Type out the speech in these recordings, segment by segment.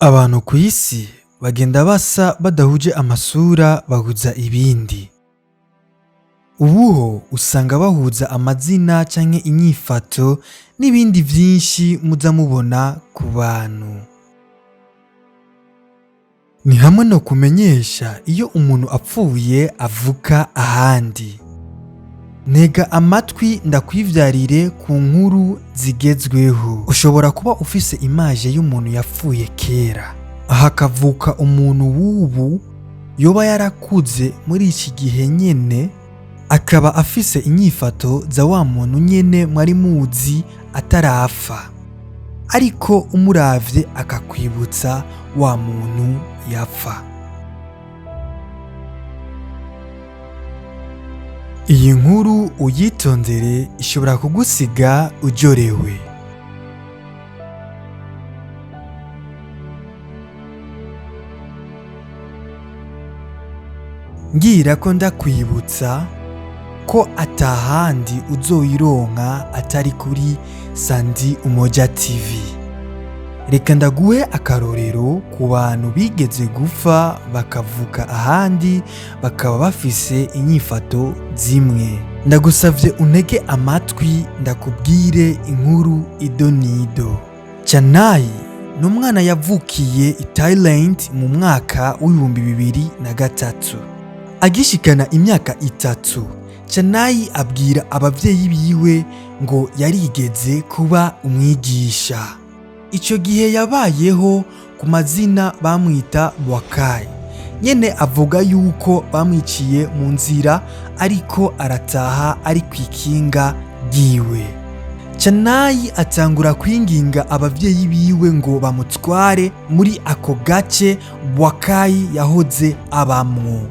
Abantu kw'isi bagenda basa badahuje amasura, bahuza ibindi. Ubuho usanga bahuza amazina canke inyifato n'ibindi vyinshi muza mubona ku bantu. Ni hamwe no kumenyesha iyo umuntu apfuye avuka ahandi. Ntega amatwi ndakwivyarire ku nkuru zigezweho. Ushobora kuba ufise image y'umuntu yapfuye kera, hakavuka umuntu w'ubu yoba yarakuze muri iki gihe nyene, akaba afise inyifato za wa muntu nyene mwari muzi atarapfa, ariko umuravye akakwibutsa wa muntu yapfa. Iyi nkuru uyitondere, ishobora kugusiga ujorewe. Ngira ko ndakwibutsa ko atahandi uzoyironka atari kuri Sandi Umoja TV. Reka ndaguhe akarorero ku bantu bigeze gupfa bakavuka ahandi, bakaba bafise inyifato zimwe. Ndagusavye untege amatwi ndakubwire inkuru ido nido. Chanai ni umwana yavukiye i Thailand mu mwaka w'2003. Agishikana imyaka 3, Chanai abwira abavyeyi biwe ngo yarigeze kuba umwigisha. Ico gihe yabayeho ku mazina bamwita Bwakai. Nyene avuga yuko bamwiciye mu nzira ariko arataha ari kw'ikinga ryiwe. Chanai atangura kwinginga abavyeyi biwe ngo bamutware muri ako gace Bwakai yahoze abamwo.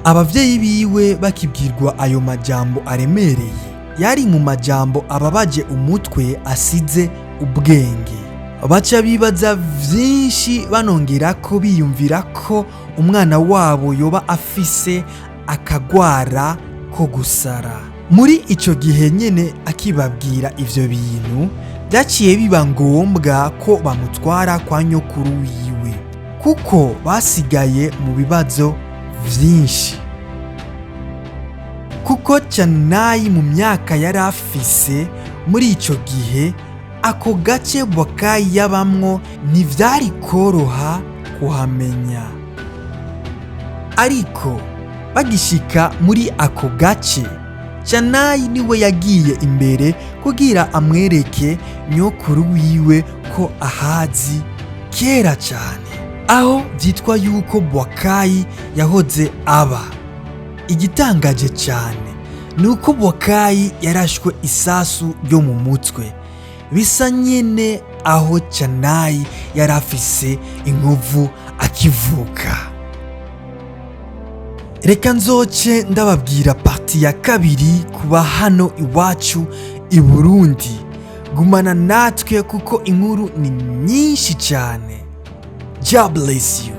Abavyeyi biwe bakibwirwa ayo majambo aremereye, yari mu majambo ababaje umutwe asize ubwenge. Baca bibaza vyinshi, banongera ko biyumvira ko umwana wabo yoba afise akagwara ko gusara. Muri ico gihe nyene akibabwira ivyo bintu, vyaciye biba ngombwa ko bamutwara kwa nyokuru wiwe, kuko basigaye mu bibazo vyinshi. Kuko Chanai mu myaka yari afise muri ico gihe, ako gace Bwakai yabamwo ntivyari koroha kuhamenya. Ariko bagishika muri ako gace, Chanai niwe yagiye imbere kugira amwereke nyokuru wiwe ko ahazi kera cane, aho vyitwa yuko Bwakai yahoze aba. Igitangaje cane ni uko Bwakai yarashwe isasu ryo mu mutwe, bisa nyene aho Chanai yari afise inkovu akivuka. Reka nzoce ndababwira partie ya kabiri kuba hano iwacu i Burundi. Gumana natwe kuko inkuru ni nyinshi cyane. God bless you.